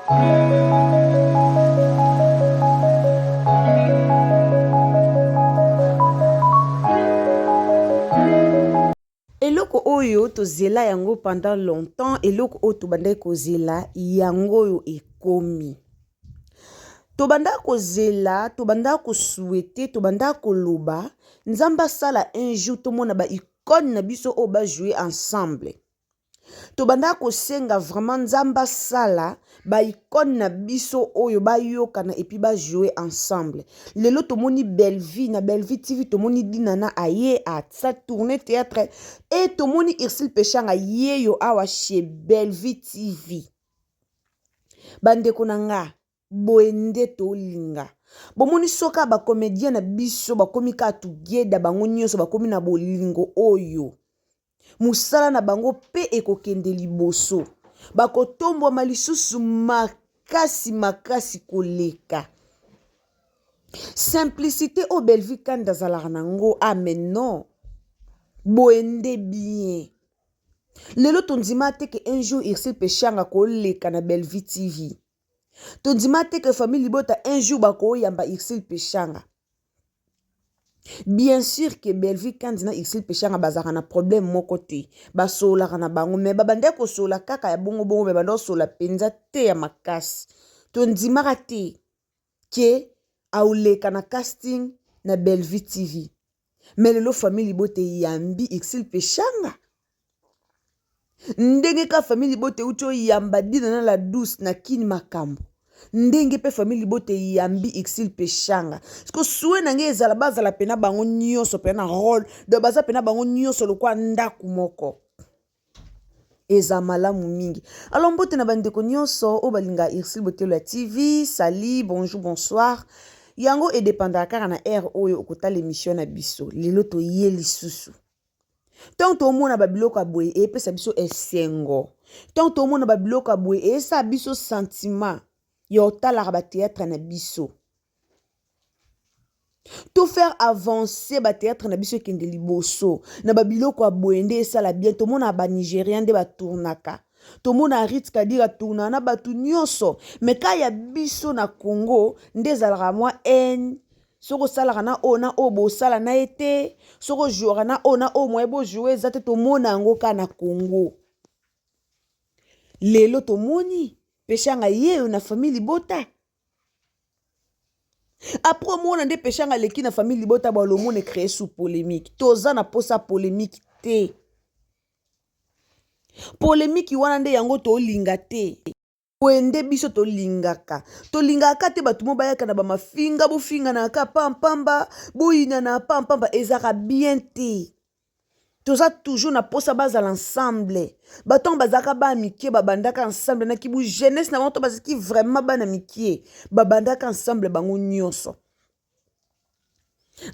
Eloko oyo tozela yango pendant longtemps, eloko oyo tobandaki kozela yango oyo ekomi. Tobanda kozela, tobanda ko souhaiter, tobanda koloba Nzambe asala un jour tomona ba icone na biso oyo ba jouer ensemble. Tobandaka kosenga vraiment nzambe asala ba icone na biso oyo bayokana epuis ba jouer ensemble lelo tomoni bellevue na bellevue tv tomoni dinana aye asa tourne theatre e tomoni ursule peshanga yeyo awa chez bellevue tv bandeko na nga boye nde tolinga bomoni soka ba comedien na biso bakomi kaka together bango nyonso bakomi na bolingo oyo mosala na bango mpe ekokende liboso bakotombwama lisusu makasi makasi koleka simplicité oyo bellevue kanda azalaka na yango ah mais non boye nde bien lelo tondima te ke un jour ursule peshanga koleka na bellevue tv tondima te ke famille libota un jour bakoyamba ursule peshanga bien sûr ke bellevue kandi na ursule peshanga bazalaka na problème moko te basololaka na bango me babandaki kosolola kaka ya bongo bongo me banda kosolola mpenza te ya makasi tondimaka te ke aoleka na casting na bellevue tv me lelo famille libota eyambi ursule peshanga ndenge ka famille libota euti oyamba dina na la douce na kini makambo ndenge mpe famille libota eyambi ursule peshanga siko sue na ngai ezala bazala mpena bango nyonso mpena na role donc baza mpena bango nyonso lokola ndako moko eza malamu mingi alors mbote na bandeko nyonso oyo balingaka ursule botelo ya tv sali bonjour bonsoir yango edependaka kaka na heure oyo okotala émission na biso lelo toye lisusu ntango tomona babiloko ya boye eyepesa biso esengo ntango tomona babiloko ya boye eyesala biso sentiment ya otalaka bateatre na biso to faire avancer bateatre na biso ekende liboso na babiloko ya boye nde esala bien tomonaka banigérien nde batournaka tomona rit kadir atournaka na bato nyonso me ka ya biso na congo nde ezalaka mwa haine soki osalaka na oyo na oyo bosala na ye te soki ojouaka na oyo na oyo moye bojoue eza te tomona yango kaka na congo lelo tomoni peshanga yeyo na famille libota après omona nde peshanga aleki na famille libota balomona ecree sous polémique toza na posa polémique te polémique wana nde yango tolinga te boye nde biso tolingaka tolingaka te bato mo bayaka na bamafinga bofinganaka pampamba boyinana pampamba ezalaka bien te toza toujours na posa bazala ensemble bato yango bazalaka bana mike babandaka ensemble na kibu jeunesse na bango to bazalaki vraiment bana mike babandaka ensemble bango nyonso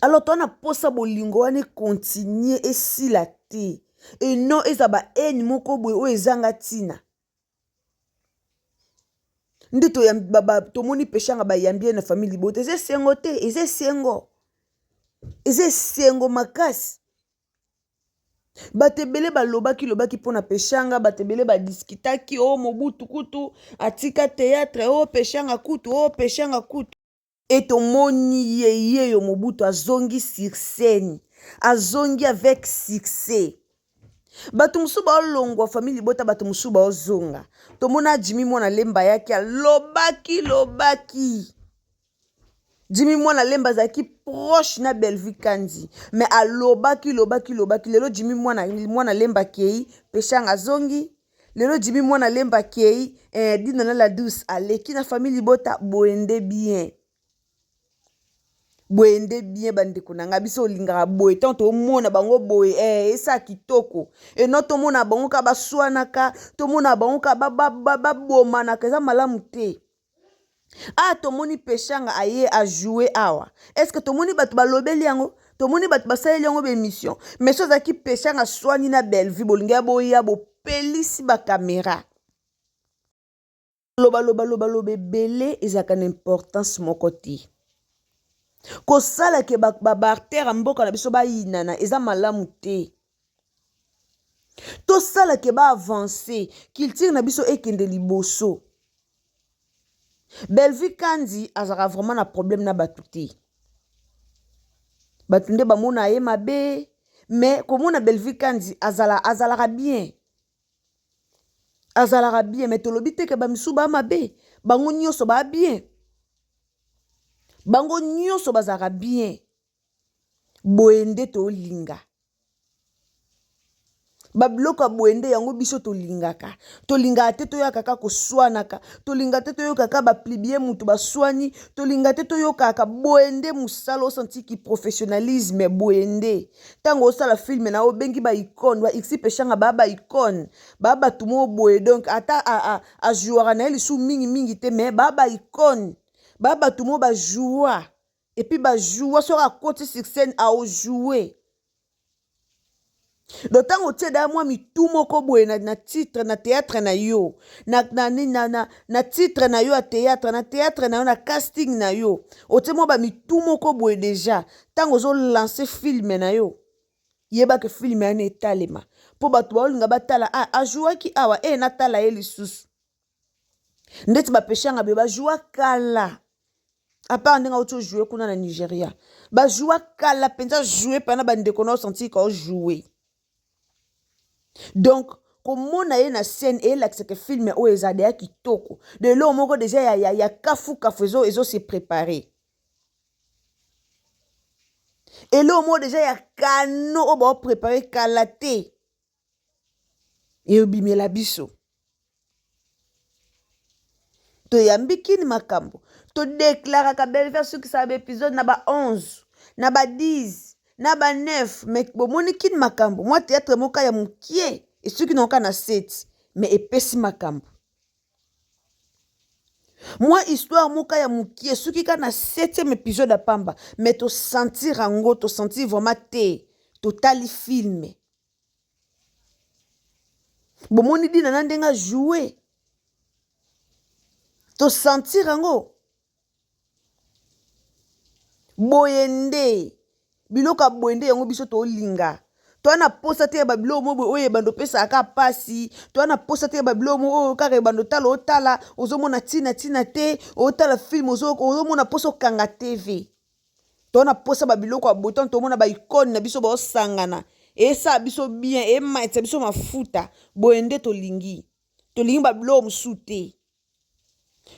alors toza na posa bolingo wana ekontinue esila te eno eza ba haine moko boye oyo ezanga ntina nde tomoni peshanga bayambi ye na famille libota eza esengo te eza esengo eza esengo makasi bato ebele balobaki lobaki mpo na peshanga bato ebele badiskitaki o oh, mobutu kutu atika théâtre o oh, peshanga kutu o oh, peshanga kutu E tomoni ye yeyo Mobutu azongi sur scène azongi avec succès bato mosusu baolongwa famille libota bato mosusu baozonga tomona Jimmy mwana lemba ayaki alobaki lobaki Jimmy mwana lemba azalaki proche na Bellevue Kandi mais alobaki lobaki lobaki lelo Jimmy mwana, mwana lemba akei Peshanga azongi Lelo Jimmy mwana lemba akei eh, Dina na la douce aleki na famille libota boye nde bien boye nde bien bandeko na ngai biso olingaka boye ntango tomona bango boye eh, esa kitoko eno tomona bango kaka baswanaka tomona bango kaka babomanaka eza malamu te Ah tomoni peshanga aye a jouer awa est ce que tomoni bato balobeli yango tomoni bato basaleli yango baémission mais so azalaki peshanga swani na bellevue bolingi ya boya bopelisi bakamera loba loba loba loba ebele ezalaka na importance moko te kosala ke babartere ya mboka na biso bayinana eza malamu te tosala ke baavance culture na biso ekende liboso. Bellevue Kandy azalaka vraiment na problème na bato te. Bato nde bamona ye mabe, mais komona Bellevue Kandy azala azalaka bien. Azalaka bien, mais tolobi te ke ba misusu ba mabe. Bango nyonso ba bien. Bango nyonso bazalaka bien. Boye nde tolinga. Ba biloko ya boye nde yango biso tolingaka. Tolingaka te toyaka kaka koswanaka. Tolingaka te toyoka kaka ba plibie mutu baswani. Tolingaka te toyokaka boye nde mosala osanti ki professionnalisme boye nde. Ntango osala film na yo obengi ba icone ba Ixi Peshanga ba ba icone ba bato moko boye donc ata a, a, a jouaka na ye lisusu mingi mingi te mais ba ba icone ba bato moko ba joua et puis ba joua soki akoti sur scène ao jouer. Donc ntango otie daya mwa mitu moko boye na, na titre na théâtre na yo na, na, na, na, na titre na yo ya théâtre na théâtre na yo na casting na yo otie mwa bamitu moko boye deja ntango ozolanse filme na yo yeba ke filme yana etalema mpo bato baolinga batala ah, ajouaki awa e natala ye lisusu ndeti bapeshanga boye bajoua kala apart ndenge auti ojoue kuna na nigeria bajoua kala mpenza joue mpana bandeko na osanti ka ojoue donc komona ye na scène eyelakisaka filme oyo eza deya kitoko de eloko moko deja ya, ya, ya kafukafu ezo, ezo se prépare eloko moko deja ya kano oyo baoprépare kala te Ebimela biso. Toyambi kin makambo. To declaraka Bellevue asukisaka ba episode na ba 11, na ba 10, na ba 9 mais bomoni kin makambo mwa theatre moko ya mukie esuki na na 7 mais epesi makambo. Mwa histoire moko ya mukie esuki kaka na 7e episode ya pamba mais to sentir yango, to sentir vraiment te totali film. Bomoni Dina na ndenge a jouer to sentir yango boye nde biloko ya boye nde yango biso tolinga toa na posa te ya babiloko moko boye oyo ebanda opesaka kaka mpasi toa na posa te ya babiloko moko oyo kaka ebanda otala otala ozomona ntina ntina te otala film ozomona mposa okanga tv Toza na posa ba biloko ya boye tango tomona ba icone na biso baosangana esala biso bien ematisa biso mafuta boye nde tolingi tolingi ba biloko mosusu te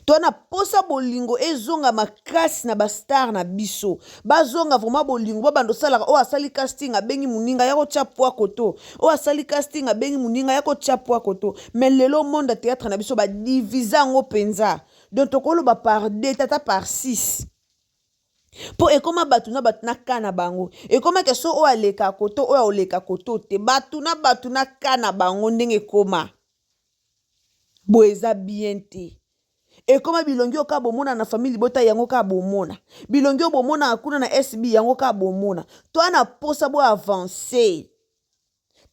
toza na posa bolingo ezonga makasi na ba star na biso bazonga vraiment bolingo babanda osalaka oyo asali casting abengi moninga ya kotya pwa koto oyo asali casting abengi moninga ya kotya pwa koto mais lelo monde ya théâtre na biso badivise yango mpenza donc tokoloba par 2 tata par 6 Po ekoma batu na batu na cas na bango. Ekoma ke so oyo aleka koto oyo akoleka koto te. Batu na batu na cas na bango ndenge ekoma. Boye eza bien te. Ekoma bilongi oyo kaka bomona na famille libota yango kaka bomona. Bilongi oyo bomonaka kuna na SB yango kaka bomona. Toa na posa bo avancer.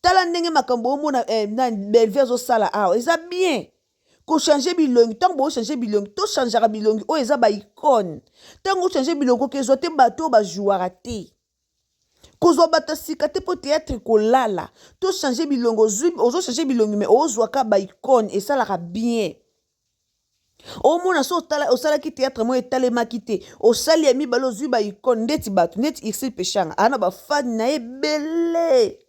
Tala ndenge makambo omona eh, na Bellevue azosala awa eza bien ko changer bilongi ntango bo changer bilongi to changeaka bilongi oyo eza ba icone ntango ochange bilongi okezwa te bato oyo bajouaka te kozwa bato ya sika te mpo théâtre kolala to changer bilongi ozo changer bilongi mais ozwaka ba icone esalaka bien Omona so otala osalaki theatre moko etalemaki te osali ya mibale ozui ba icone ndeti bato ndeti Ursule Peshanga aza na ba fan na ye ebele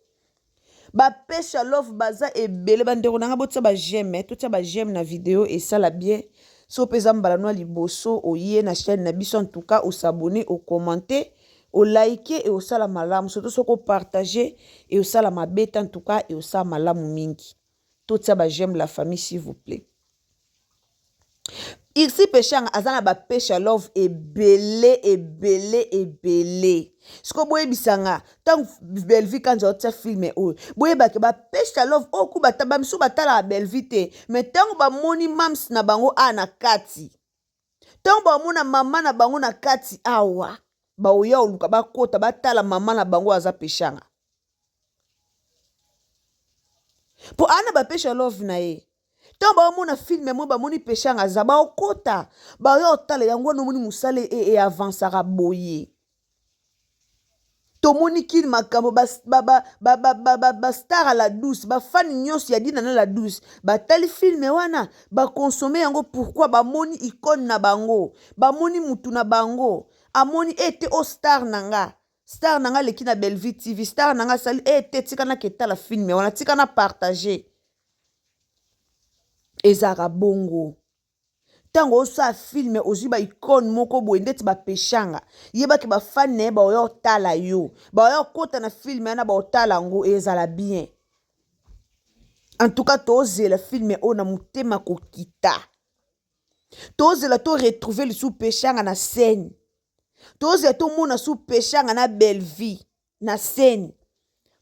ba Pesha love baza ebele ba ndeko na nga botia ba j'aime totia ba j'aime na video esala bien so pe eza mbala no ya liboso oye na chaîne na biso en tout cas osabonner ocommente olike et osala malamu surtout soki opartage et osala mabe te en tout cas et osala malamu mingi Totia ba j'aime la famille s'il vous plait. Irsi Peshanga aza na ba Pesha love ebele ebele ebele. Siko boyebisa nga ntango Bellevue Kanza otia film oyo boyebake ba Pesha love oyo ku bata ba misusu batalaka Bellevue te mais ntango bamoni mams na bango a na kati ntango bamona mama na bango na kati awa baoya oluka bakota batala mama na bango aza Peshanga. Po ana ba pesha love na ye ntango baomona filme moi bamoni peshanga aza baokota baoya otala yango wana omoni mosala e, e avansaka boye. Tomoni kin makambo ba ba ba ba ba ba ba ba star à la douce ba fan nyonso ya Dina na la douce batali film wana ba consommer yango pourquoi bamoni icone na bango bamoni mutu na bango amoni ete o star na nga star na nga aleki na Bellevue TV star na nga asali ete tika na ketala film wana tika na partager ezalaka bongo. Tango osala film ozui ba icone moko boye ndeti ba peshanga yeba ke ba fan naye baoya otala yo baoya okota na film wana baotala yango ezala bien en tout cas tozela film oyo na motema kokita tozela to retrouver lisusu peshanga na scène tozela tomona su peshanga na bellevue na scène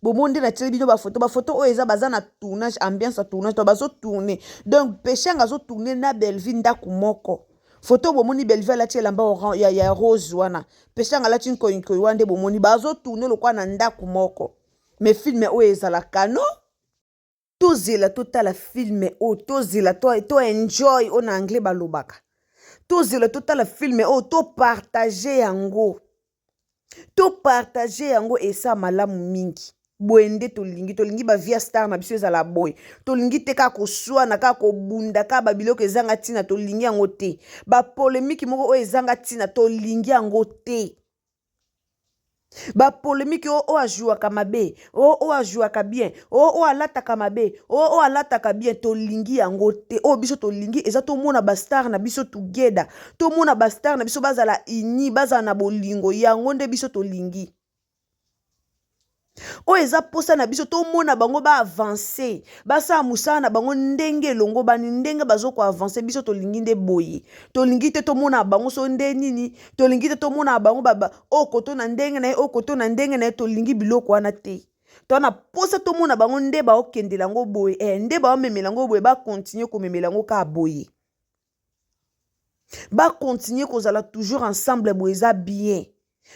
bomoni nde natieli bino bafoto bafoto oyo eza baza na tournage ambiance ya tournage to bazo tourne donc peshanga azo tourne na bellevue ndako moko foto bomoni bellevue alati elamba oran, ya, ya rose wana peshanga alati nkoinkoi wana nde bomoni bazo tourne lokola na ndako moko mais filme oyo ezala kano tozela totala filme oyo tozela to, to enjoy oyo na anglais balobaka tozela totala filme oyo topartage yango To partager yango esa malamu mingi. Boye nde tolingi, tolingi ba vie ya star na biso ezala boye. Tolingi te kaka koswana, kaka kobunda, kaka ba biloko ezanga ntina, tolingi yango te. Ba polemique moko oyo ezanga ntina, tolingi yango te. Ba polemique oyo oyo ajouaka mabe, oyo oyo ajouaka bien, oyo oyo alataka mabe, oyo oyo alataka bien, tolingi yango te. Oyo biso tolingi eza tomona ba star na biso together. Tomona ba star na biso bazala unis, bazala na bolingo, yango nde biso tolingi. Oyo eza posa na biso tomona bango ba avancer, basala mosala na bango ndenge elongobani, ndenge bazo ko avancer, biso tolingi nde boye. Tolingi te tomona bango so nde nini, tolingi te tomona bango ba, ba oyo koto na ndenge na ye, oyo koto na ndenge na ye, tolingi biloko wana te. Toza na posa tomona bango nde baokendela yango boye, eh, nde baomemela yango boye, ba continuer komemela yango kaka boye. Ba continuer kozala toujours ensemble boye eza bien.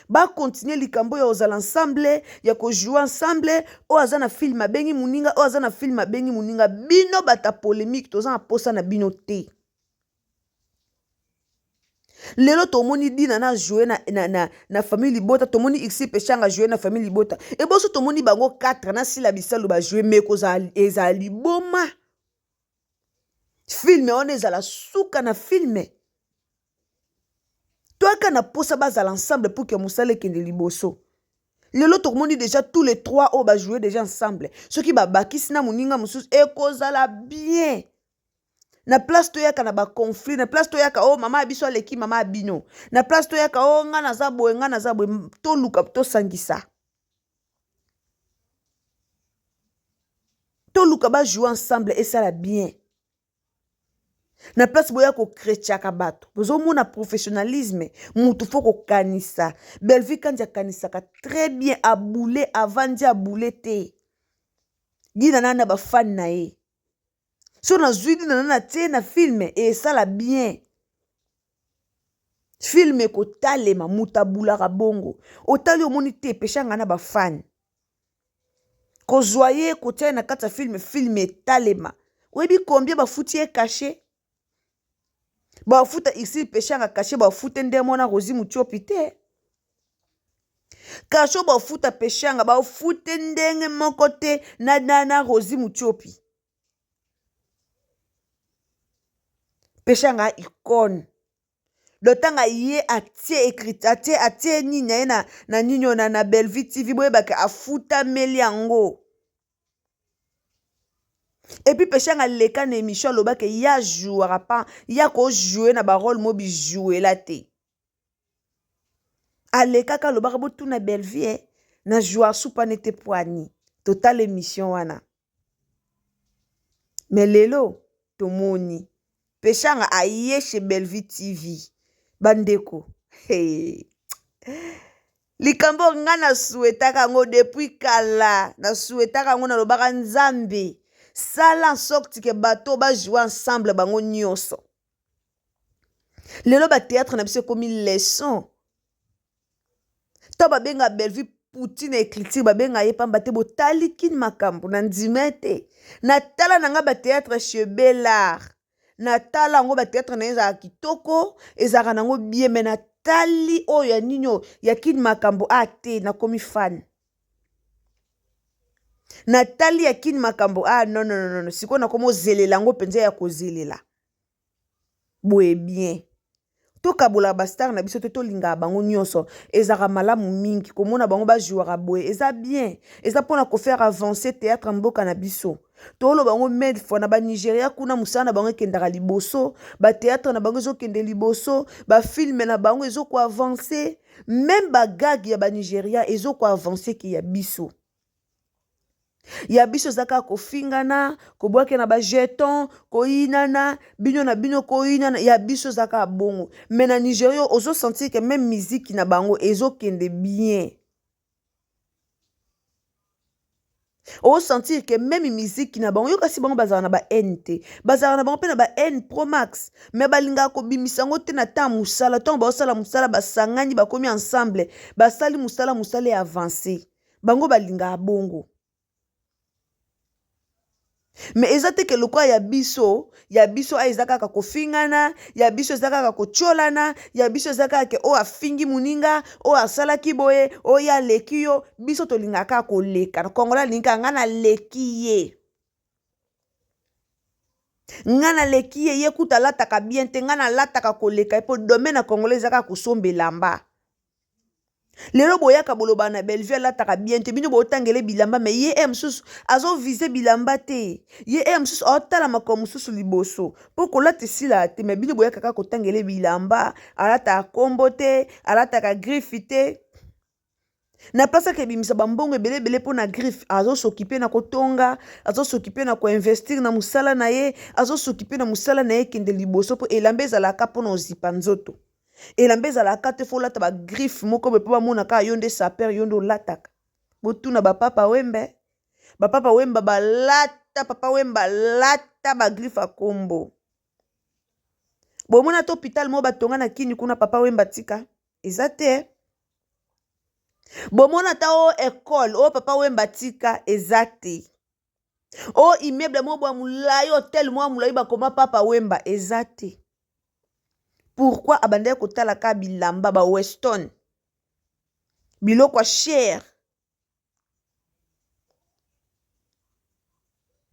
Ba continuer likambo ya kozala ensemble, ya ko jouer ensemble, oyo aza na film abengi moninga, oyo aza na film abengi moninga. Bino bata polemique toza na posa na bino te. Lelo tomoni Dina na jouer na, na, na, na famille libota, tomoni Ixi Peshanga jouer na famille libota. Eboso tomoni bango 4 na Sila Bisalu ba jouer mais kozala ezala liboma. Film wana ezala suka na film. Toyaka na posa bazala ensemble pour que mosala ekende liboso. Lelo tokomoni déjà tous les trois oyo ba jouer déjà ensemble. Soki babakisi na moninga mosusu ekozala bien. Na place toyaka na ba conflit, na place toyaka oh mama ya biso aleki mama ya bino. Na place toyaka oh nga naza boye, nga naza boye, toluka tosangisa. Toluka ba jouer ensemble esala bien. Na place boya ko cretiaka bato, bozomona professionnalisme, mutu faut kokanisa. Bellevue Kandy akanisaka très bien, aboule avandi aboule te. Dina na na ba fan na ye. So nazwi Dina na natie na film esala bien. Film ekotalema, moto abulaka bongo. Otali omoni te peshanga na ba fan. Kozwa ye kotia ye na kati ya film, film etalema. Oyebi combien bafuti ye cachet? Bafuta Ursule Peshanga cachet bafute nde mwana Rosie Mutiopi te. Cachet bafuta Peshanga bafute ndenge moko te na, na, na Rosie Mutiopi. Peshanga icone. Donc tanga ye atie écrit atie atie nini na ye na, na nini oyo na, na Bellevue TV boyebaka afutameli yango. Et puis Peshanga aleka na émission alobaka ye ajouaka pa ye ako jouer na ba rôle mo bijouela te. Alekaka alobaka botuna Bellevue eh, na jouer supa nete poani. Totala émission wana. Mais lelo tomoni Peshanga aye chez Bellevue TV bandeko hey. Likambo nga na souhaitaka yango depuis kala, na souhaitaka yango nalobaka Nzambe sala en sorte que bato ba jouer ensemble bango nyonso. Lelo ba théâtre na biso ekomi leçon. Tango babenga Bellevue Poutine ya écriture babenga ye pamba te botali kin makambo na ndima te na tala na nga ba théâtre chez Bellar na tala yango ba théâtre na ye ezalaka kitoko ezalaka nango bien mais na Natali oyo ya nini oyo ya Kin Makambo ah te nakomi fan. Natali ya Kin Makambo ah non non non sikoyo nakomi ozelela yango mpenza ya kozelela. Boye bien. Tokabolaka ba star na biso te tolingaka bango nyonso ezalaka malamu mingi komona bango ba jouaka boye eza bien eza mpona ko faire avancer théâtre ya mboka na biso toloba yango maintes fois na ba Nigeria kuna mosala na bango ekendaka liboso ba théâtre na bango ezokende liboso ba film na bango ezoko avancer meme ba gag ya ba Nigeria ezoko avancer ke ya biso. Ya biso eza kaka kofingana, kobwakela ba jetons, koyinana, bino na bino koyinana, ya biso eza kaka bongo. Mais na Nigeria ozo sentir que meme musique na bango ezo kende bien. O sentir que meme musique na bango, yo kasi bango bazalaka na ba haine te. Bazalaka na bango pe na ba haine pro max, mais balingaka kobimisa yango te na temps ya mosala. Tango bazosala mosala basangani bakomi ensemble, basali mosala, mosala e avancer. Bango balingaka bongo. Mais eza te ke lokola ya biso, ya biso awa eza kaka kofingana, ya biso eza kaka kotiolana, ya biso eza kaka ke oyo afingi moninga, oyo asalaki boye, oyo ye aleki yo. Biso tolingaka kaka koleka. Congolais alingi kaka ngai naleki ye. Ngai naleki ye, ye kutu alataka bien te, ngai nalataka koleka ye po domaine ya congolais eza kaka kosomba elamba. Lelo boyaka boloba na Bellevue alataka bien te bino botangele bilamba mais ye heure mosusu azo vise bilamba te ye heure mosusu aotala makambo mosusu liboso po kolata esilaka te mais bino boyaka kaka kotangele bilamba alataka kombo te alataka griffe te na place ake ebimisa bambongo ebele ebele mpo na griffe azo s'occuper na kotonga azo s'occuper na koinvestir na mosala na ye azo s'occuper na mosala na ye ekende liboso mpo elamba ezalaka mpo na ozipa nzoto. Elamba ezalaka te fo olata ba griffe moko boye po bamona kaka yo nde sapeur yo nde olataka. Botuna ba papa wemba eh. Ba papa wemba balata papa wemba alata ba griffe ya kombo. Bomona ata hopital moko batonga na kini kuna papa wemba atika? Eza te eh. Bomona ata o ecole oyo papa wemba atika? Eza te. O immeuble moko boye ya molayi hotel moko ya molayi bakoma papa wemba? Eza te. Pourquoi abandaki kotala kaka bilamba ba weston biloko ya cher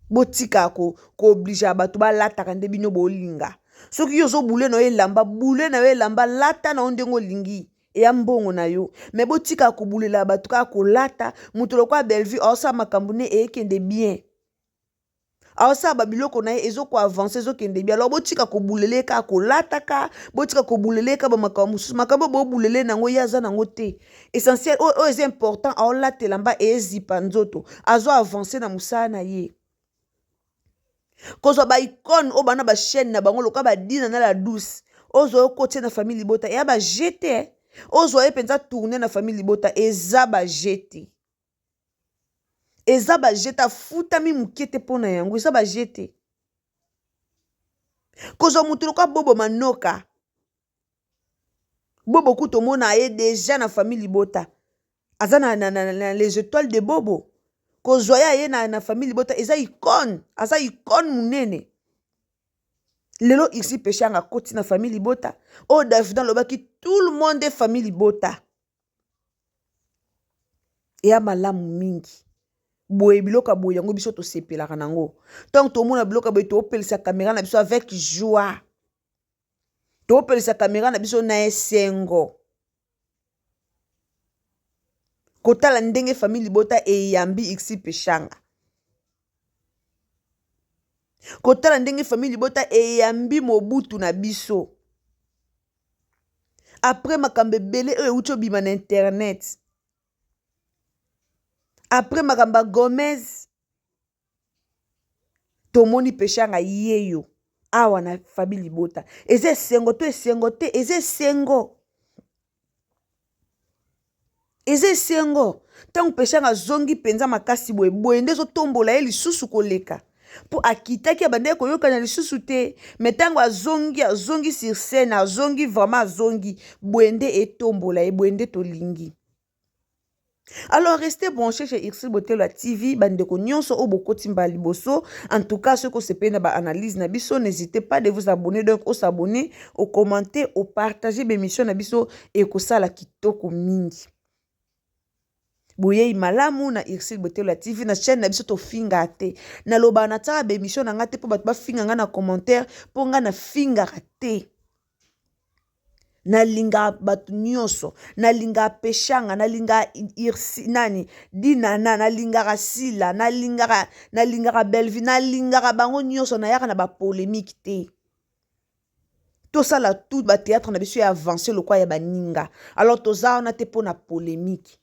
botika ko obliger bato balataka nde bino bolinga soki yo ozo boule na yo elamba boule na yo elamba lata na yo ndenge olingi eya mbongo na yo me botika kobulela bato kaka kolata moto lokola Bellevue aosala makambo ne ekende bien aosala ba biloko na ye ezo ko avancer ezokende bien alors botika kobulele ye kaka kolataka botika kobulele ye kaka bamakambo mosusu makambo oyo bobulele na yango ye aza na yango te essentiel oyo oyo eza important aolata elamba ezipa nzoto azo avancer na mosala na ye kozwa ba icone oyo bana ba chaîne na bango lokola ba Dina na la douce ozwa yo kotia na famille libota eya ba jeu te ozwa ye mpenza tourne na famille libota eza ba jeu te Eza ba jeu te afutami mukie te pona yango eza ba jeu te. Kozwa mutu lokola bobo manoka bobo kutu omona ye dejà na famille libota aza na, na, na, na les etoiles de bobo kozwa ye aye na, na famille libota eza icone aza icone munene lelo Ursule Peshanga akoti na famille libota oyo Davina alobaki tout le monde est famille libota Eya malamu mingi boye biloko ya boye yango biso tosepelaka na yango ntango tomona biloko ya boye topelisa kamera na biso avec joie topelisa kamera na biso na esengo kotala ndenge famille libota eyambi Ursule Peshanga kotala ndenge famille libota eyambi Mobutu na biso Après makambo ebele oyo ewuti obima na internet après makambo ya Gomez tomoni Peshanga yeyo awa na famille libota eza esengo to esengo te eza esengo Eza esengo ntango Peshanga azongi mpenza makasi boye boye nde ezotombola ye lisusu koleka mpo akitaki abandaki koyokana lisusu te me ntango azongi azongi sur scène azongi vraiment azongi boye nde etombola ye boye nde tolingi. Alors restez branchés chez Ursule Botelo ya TV, bandeko nyonso oyo bokoti mbala liboso. En tout cas, soki osepeli na ba analyse na biso, n'hésitez pas de vous abonner. Donc o s'abonner, o commenter, o partager ba émission na biso ekosala kitoko mingi. Boyei malamu na Ursule Botelo ya TV na chaîne na biso tofinga te. Nalobaka natiaka ba émission na nga te mpo bato bafinga nga na commentaire mpo nga nafingaka te. Nalingaka bato nyonso, nalingaka Peshanga, nalingaka Irsi nani Dinana, nalingaka Sila, nalingaka nalingaka Bellevue, nalingaka bango nyonso, nayaka na ba polemique te. Tosala tout ba théâtre na biso ya avance lokola ya baninga. Alors toza wana te mpo na polemique.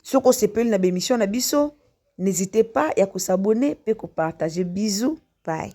Soki osepeli na ba émission na biso, n'hésitez pas ya ko s'abonner pe ko partager. Bisous, bye.